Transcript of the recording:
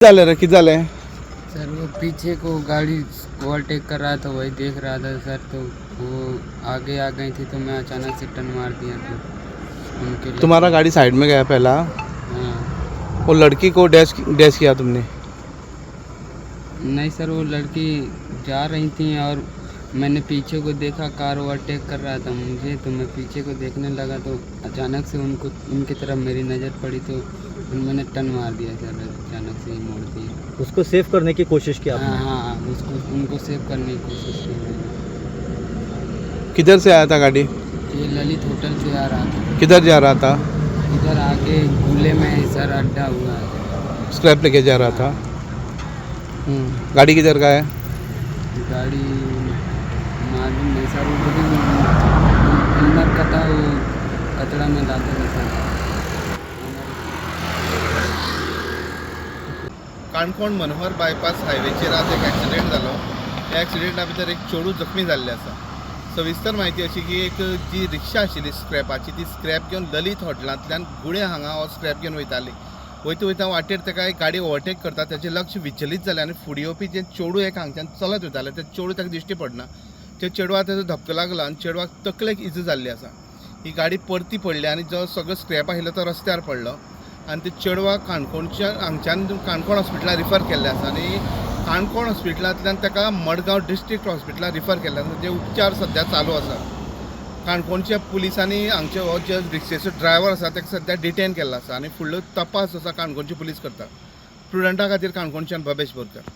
जालें रे? कितें जालें? सर, वो पीछे को गाड़ी ओवरटेक कर रहा था, वही देख रहा था सर। तो वो आगे आ गई थी, तो मैं अचानक से टर्न मार दिया, तो उनके लिए। तुम्हारा गाड़ी साइड में गया पहला? हाँ। वो लड़की को डैश डैश किया तुमने? नहीं सर, वो लड़की जा रही थी और मैंने पीछे को देखा, कार ओवरटेक कर रहा था मुझे, तो मैं पीछे को देखने लगा, तो अचानक से उनको उनकी तरफ मेरी नज़र पड़ी, तो मैंने टर्न मार दिया सर, अचानक से ही मोड़ दिया। उसको सेव करने की कोशिश की हाँ। आपने? हाँ, उसको उनको सेव करने की कोशिश की मैंने। किधर से आया था गाड़ी? ये ललित होटल से आ रहा था। किधर जा रहा था? इधर आगे गुले में सर अड्डा हुआ है। स्क्रैप लेके जा रहा था। गाड़ी किधर का है? गाड़ी मालूम नहीं सर, वो लेकिन ओनर का था, वो कचरा में लाते थे सर। काणकोण मनोहर बायपास हायवेचेर आज एक एक्सिडेंट जालो. ह्या एक्सिडेंटा भितर एक चेडूं जखमी जाल्लें आसा. सविस्तर म्हायती अशी की एक जी रिक्षा आशिल्ली स्क्रॅपाची, ती स्क्रॅप घेवन ललीत हॉटेलांतल्यान गुळे हांगा हो स्क्रॅप घेवन वयताली. वयता वयता वाटेर ताका एक गाडी ओवरटेक करता, ताचें लक्ष विचलीत जालें आनी फुडें येवपी जें चेडूं एक हांगच्यान चलत वयतालें, तें चेडूं ताका दिश्टी पडना. त्या चेडवाक ताजो धपको लागलो आनी चेडवाक तकलेक इजा जाल्ली आसा. ही गाडी परती पडली आनी जो सगळो स्क्रॅप आशिल्लो तो रस्त्यार पडलो आनी ते चेडवाक काणकोणच्या हांगच्यान काणकोण हॉस्पिटलान रिफर केल्लें आसा आनी काणकोण हॉस्पिटलांतल्यान ताका मडगांव डिस्ट्रिक्ट हॉस्पिटलान रिफर केल्लें आसा, जे उपचार सद्या चालू आसा. काणकोणच्या पुलिसांनी हांगचे हो जे रिक्षेचो ड्रायव्हर आसा ताका सद्या डिटेन केल्लो आसा आनी फुडलो तपास आसा काणकोणचे पुलीस करता. प्रुडंटा खातीर काणकोणच्यान भवेश बोरकर.